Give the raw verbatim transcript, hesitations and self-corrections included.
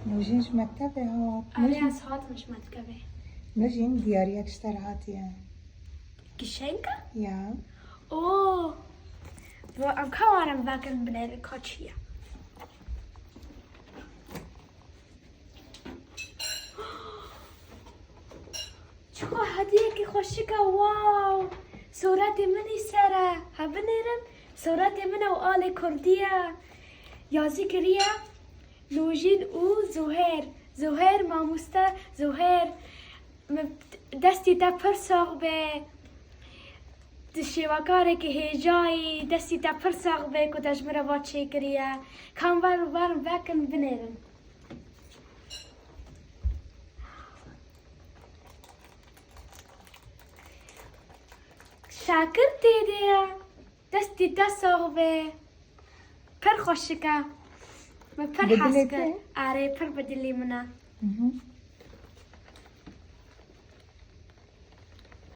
Nûjîn ji mektebê hat. Erê, ez hatim ji mektebê. Nûjîn, diyariyek ji te re hatiye. Kişenka? Ya. Oo. Bo em ka warin vekin binêrin ka çi ye. Çiqa hediyekî xweşik e, wow! Sûretê min î ser e. He binêrin, sûretê min ew alê kurdî ye. Yazî kiriye Nûjîn û Zuhêr. Zuhêr, mamoste Zuhêr. Min destî te pir sax be. Tu şêwekarekî hêja yî, destî te pir sax be ku te ji min re va çêkiriye. Ka em ver, ver vekin binêrin. Şakir tê de ye. Destî te sax be. Pir xweşik e. Min pir Bi dilê hez kir. te? Erê, pir bi dilê min e. Mhm.